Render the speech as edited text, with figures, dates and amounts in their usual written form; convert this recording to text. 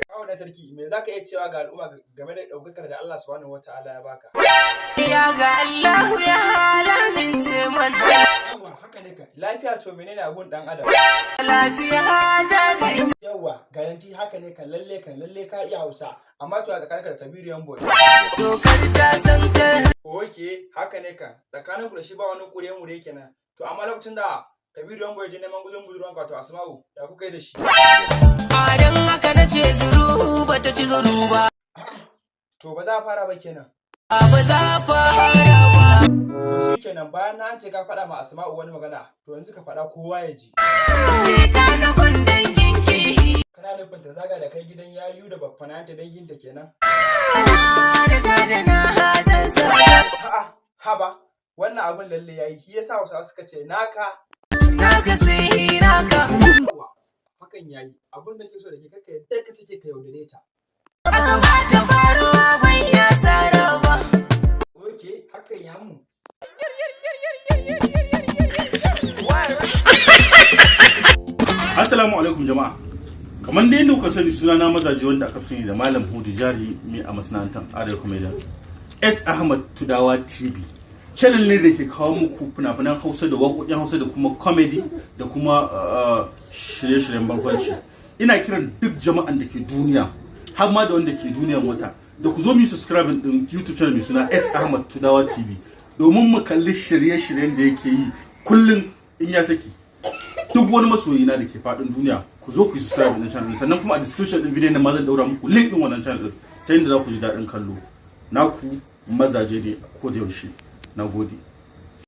Kawo na sarki, me za ka iya cewa ga al'umma game da ɗaukakar da Allah Subhanahu wa Ta'ala ya baka? Ya ga Allahu ya halamince mana. Yawwa, haka ne ka. Lafiya to menene abun ɗan adam? Lafiya ta gari. Yawwa, garanti, haka ne kan, lalle kan, lalle ka iya Hausa. Amma to a tsakaninka da Kabiru Yamboy. Dokar ta san ka. Ok, haka ne kan. Tsakanin ku da shi ba wani kure mure kenan. To amma lokacin da Kabiru Yamboy je neman gudun budurwan, wato Asma'u, ya kuka yi da shi? A don haka na ce zuru ba ta ci zuru ba. To ba za a fara ba kenan. Ba za a fara ba. To shi kenan, bayan na ce ka faɗa ma Asma'u wani magana, to yanzu ka faɗa kowa ya ji. Ni ka na gun danginki. Kana nufin ta zaga da kai gidan yayu da baffananta danginta kenan? Na riga da na hazan sa. A'a, haba, wannan abun lalle yayi, shi yasa Hausawa suka ce naka Naka sai naka. Yawwa, hakan yayi. Abin da ke so da ke, kakka yadda ka sake ka yaudare ta. Haka ba ta faruwa, ban ya sara ba. Ok, hakan ya mu. Assalamu alaikum jama'a. Kamar dai yadda kuka sani, suna na Mazaji, wanda aka fi sani da Malam Hudu, Jari mai a masana'antar Arewa Comedian. S Ahmad Tudawa TV. Channel ne da ke kawo muku fina-finan Hausa da waƙoƙin Hausa da kuma comedy da kuma shirye-shiryen barkwanci. Ina kiran duk jama'an da ke duniya, har ma da wanda ke duniyan wata, da ku zo mu yi subscribing din YouTube channel mai suna S Ahmad Tudawa TV domin mu kalli shirye-shiryen da yake yi kullum in ya saki. Duk wani masoyi na da ke faɗin duniya, ku zo ku yi subscribe din channel. Sannan kuma a description din video nan ma zan daura muku link din wannan channel din, ta yadda za ku ji daɗin kallo. Naku Mazaje ne a koda yaushe. Nagode.